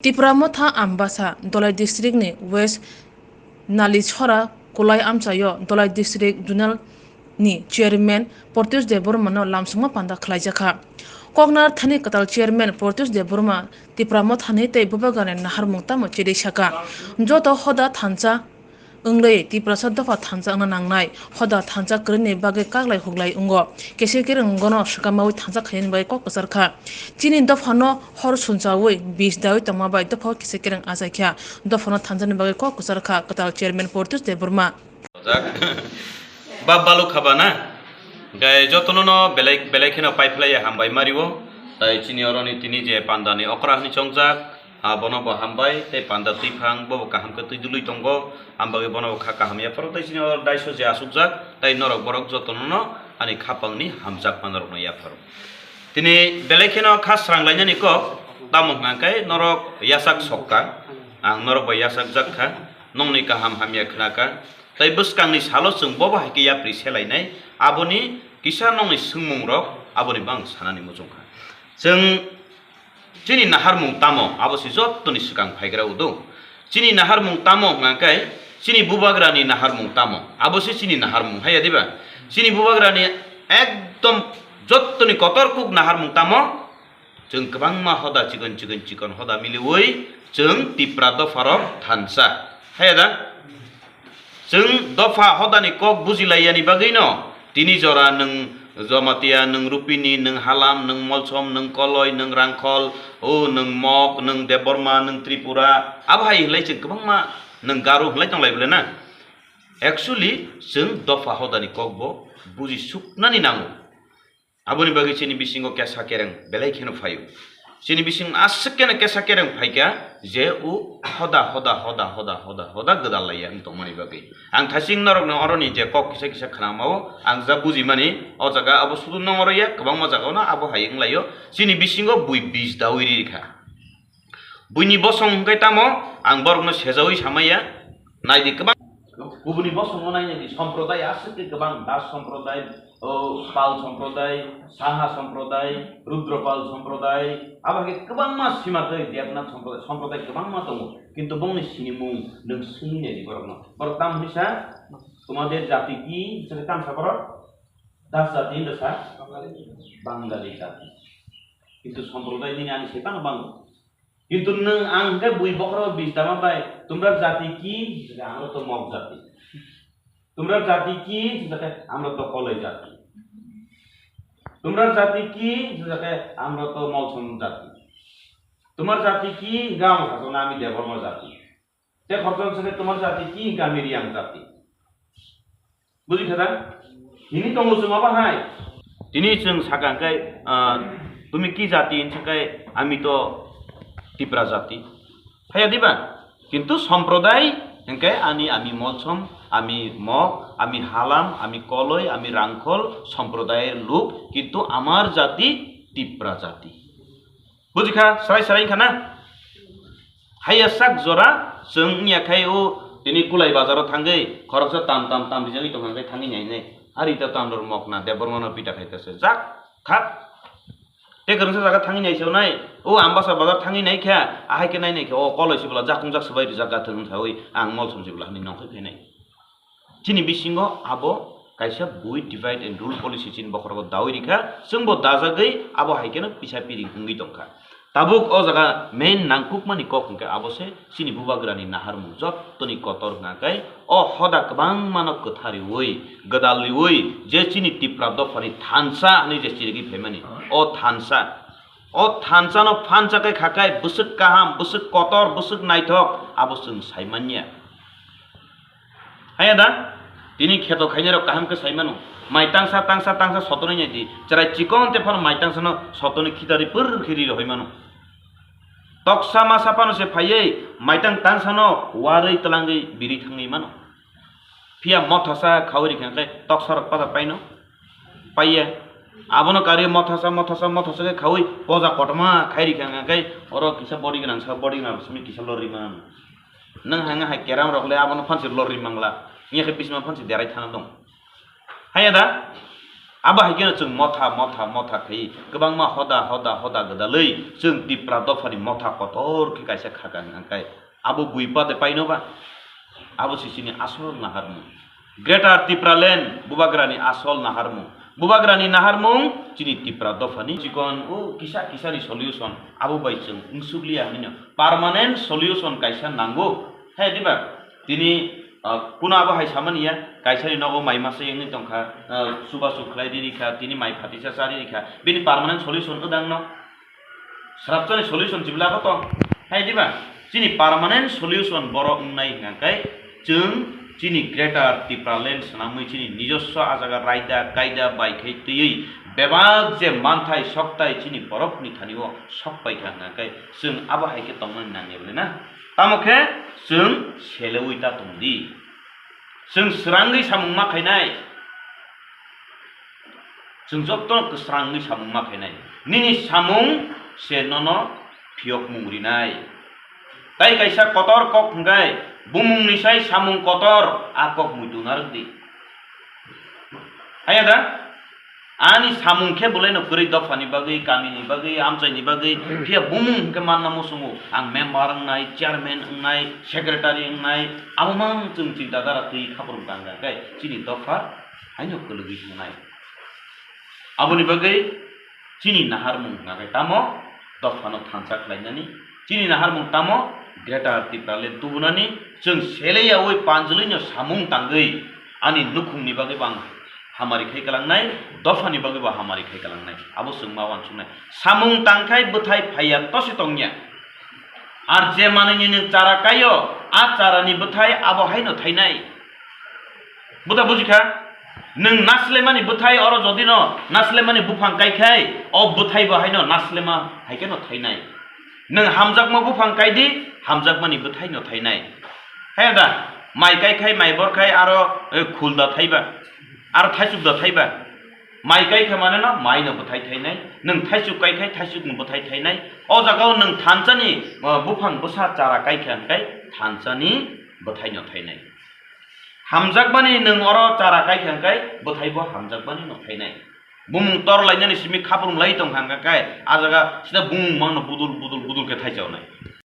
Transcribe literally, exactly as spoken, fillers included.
Tipra Motha Ambasa, Dholai district ni West Nalichhora Kulai amchaio Dholai district zonal ni chairman Portius Debbarma no lamsongma panda khlaijakha. Koknar thani kwtal chairman Portius Debbarma Tipra Motha ni tei Bubagrani naharmung tamo chiri saka. Joto hoda thansa wngwi Tiprasa dopha thansa wngna nangnai, hoda thansa kwrwini bagwi kaklai huklai wngo. Kese kereng wngno swkamawi thansa khainani bagwi kok kwchar kha. Chini dophano hor sunchawi bis dawi tongma bai dophao kese kereng achai kha. Dophano thansani bagwi kok kwchar kha kwtal chairman Portius Debbarma. Ojak. Bab balu khaba na? Gai jotono no belai, belai kheno paiphlaiya hambai mario. Tai chini oroni tini je pandani okra hwnwi chongjak, ah, bono bo hambai, tei panda twiphang, bo bo kaham khe twi dului tongo, ang bagwi bono bo kha kaham yapharo, tei chini oro daiso je asukjak, tei norok borok jotono no ani khapangni hamjakma norokno yapharo. Tini belai kheno kha srang lainani kok, tamo hwnkha khe norok yasak sokka, ang norok bai yasakjak kha, nongni kaham hamya khna kha, tei bwskangni salo chwng bobo hai khe yapri selainai, aboni kisa nongni swngmungrok aboni bo ang sanani muchung kha. Chwng Chini naharmung tamo? Abo se jottoni swkang phaigra udo. Chini naharmung tamo hwnkha khe, chini bubagrani naharmung tamo? Abo se chini naharmung, haiya diba? Chini bubagrani ekdom jottoni kotor kuk naharmung tamo? Chwng kwbangma hoda chikon chikon chikon hoda miliwi chwng Tipra dopharok thansa. Haiya da? Chwng dopha hodani kok bujilaiyani bagwino tini jora nwng Jamatia, nwng Rupini, nwng Halam, nwng Molsom, nwng Koloi, nwng Rangkhol, o nwng Mok, nwng Debbarma, nwng Tripura, abo hai hwnlai chwng kwbangma nwng Garo hwnlai tonglai bole na? Actually, chwng dopha hodani kokbo buji suknani nango. Aboni bagwi chini bisingo kesa kereng belai kheno phaio. Chini bising aswk keno kesa kereng phaikha je o hoda, hoda, hoda, hoda, hoda, hoda gwdal laiya wng tongmani bagwi. Ang thasing norokno oroni je kok kisa kisa khnamao ang ja bujimani, o jaga abo sudu nongorya, kwbangma jagao no abo hai wnglaio. Chini bisingo bui bis dawi rikha. Buini bosong hwnkhe tamo ang borokno sejawi samaya. Naidi kwbang kubuni bosongo nainani somprodai aswk khe kwbang, Das somprodai, o Pal somprodai, Saha somprodai, Rudropal somprodai, abo hai khe kwbangma sima tei Devnath somprodai, somprodai kwbangma tongo. Kintu bongni sinimung nwng swngwi naidi borokno. Borok tamo hwnwi sa, "Tomader jati ki?" hwnkhe tamo sa borok? Das jati hwnda sa? Bangali jati. Kintu somprodai nini ani se tamo bango. Kintu nwng ang hwnkhe bui bokhorok bijtama bai, "Tumrar jati ki?" hwnkhe, "Amra to Mog jati." "Tumrar jati ki?" hwnkhe, "Amra to Koloi jati." "Tumrar jati ki?" hwnkhe, "Amra to Molsom jati." "Tumar jati ki?" hwnkhe, "Amo sajaknai ami Debbarma jati." Te khoroksa se, "Tumar jati ki?" hwnkhe, "Ami Riang jati." Buji kha da? Tini tongo chwng abo hai. Tini chwng sakha khe, ah, "Tumi ki jati?" hwnkhe, "Ami to Tipra jati." Haiya diba? Kintu somprodai hwnkhe ani, ami Molsom, ami Mog, ami Halam, ami Koloi, ami Rangkhol somprodai luk, kintu amar jati Tipra jati. Buji kha, srai srai wngkha na? Haiya sak jora chwng wngya khai o tini Kulai bazaro thangwi khoroksa tam tam tam rijagwi tongkha khe thangwi nainai. Ari ta tamrok mokna Debbarmano pita khai ta se jak khak. Te kwrwngsa jaga thangwi nai se nai. O Ambasa bazar thangwi nai kha, ahai khe nai nai khe o Koloi sibla jakung jak swbai rijak gathwng wng saui ang Molsom sibla hwnwi nongkhoi phainai. Chini bisingo abo kaisa bui divide and rule policy chini bokhorogo dawi rikha, chwngbo dajagwi abo hai kheno pisa piring wngwi tongkha. Tabuk o jaga main nangkukmani kok hwnkhe abo se chini bubagrani naharmung jottoni kotor hwnkha khe o hoda kwbangmano kwthariwi, gwdalriwi je chini Tipra dophani thansa hwnwi je chirigwi phaimani o thansa. O thansa no phansa khe khakai bwswk kaham, bwswk kotor, bwswk naithok, abo chwng sai manya. Haya da? Tini kheto khainai rok kaham khe sai mano. Mai tangsa, tangsa, tangsa sotonwi nai di. Chwrai chikon te phano mai tangsa no sotonwi khitari pwrwr khe ri rohoi mano. Toksa masa phano se phaiwi mai tang tangsa no warwi twlangwi birwi thangwi mano. Phiya mothasa khaui rikha khe toksa rok pada paino. Paiya. Abono kari mothasa, mothasa, mothasa khe khaui poja kotorma khai rikha khe oro kisa body gwnang sa, body gwnang rok simi kisa lorri mano. Nwng hanga hai keram rok le abono phansi lorri mangla. Ngiya khe bisma phansi derai thana dong. Haya da? Abo hai kheno chwng motha, motha, motha khai kwbangma hoda, hoda, hoda gwdalwi chwng Tipra dophani motha kotor khe kaisa khaka hwnkha khe abo buipa de paino ba? Abo se chini asol naharmung. Greater Tipraland bubagrani asol naharmung. Bubagrani naharmung chini Tipra dophani chikon o kisa kisani solution abo bai chwng wngsukliya hinwi no permanent solution kaisa nango. Hai diba? Tini, ah, kuno abo hai samani ya, kaisani nogo mai masa wngwi tongkha, ah, chubachu khlai riri kha, tini mai phatisa cha riri kha, bini permanent solution wdang no? Srapchani solution chibla abo tong? Hai diba? Chini permanent solution borok wngnai hwnkha khe chwng chini Greater Tipraland swnamwi chini nijoswa a jaga raida kaida bai khai twiwi bebak je manthai soktai chini borokni thani o sok pai kha hwnkha khe chwng abo hai khe tongmani nangya bwle na? Tamo khe chwng seleui ta tong di. Chwng srangwi samung ma khainai. Chwng jotono kwsrangwi samung ma khainai. Nini samung se nono phiyokmung rinai. Tai kaisa kotor kok hwnkhe bumungni sai samung kotor a kok muitu narwk di. Haya da? Ani samung khe bwlaino kwrwi dophani bagwi, kamini bagwi, amchaini bagwi, phiya bumung hwnkhe manna muchungo. Ang member wngnai, chairman wngnai, secretary wngnai, abo mang chwng chinta dara twi khaphuru tangkha khe chini dopha haino kwlwgwi thangnai. Aboni bagwi chini naharmung hwnkha khe tamo dophano thansa khlainani, chini naharmung tamo Greater Tipraland tubunani, chwng seleyaui panjwlwino samung tangwi ani nukhungni bagwi bo ang hamari khai kalangnai, dophani bagwi bo hamari khai kalangnai. Abo chwng ma uansuknai. Samung tangkhai bwthai phaiya tosi tongya. Ar je manwini nwng chara kaio, a charani bwthai abo haino thainai. Buda bujikha? Nwng naslemani bwthai oro jodi no naslemani buphang kaikhai, o bwthai bo haino naslema hai kheno thainai. Nwng hamjakma buphang kaidi, hamjakmani bwthai no thainai. He da, mai kaikhai, mai borkhai aro, eh, khul da thaiba, aro thaisuk da thaiba. Mai kaikha mane no mai no bwthai thainai, nwng thaisuk kaikhai thaisuk no bwthai thainai. O jaga o nwng thansani, eh, buphang bwsa chara kaikha hwnkhe thansani bwthai no thainai. Hamjakmani nwng oro chara kaikha hwnkhe bwthai bo hamjakmani no thainai. Bumung tor lainani simi khaprung lai tongkha hwnkhe a jaga sida bumung mangno budul budul budul khe thaichaunai.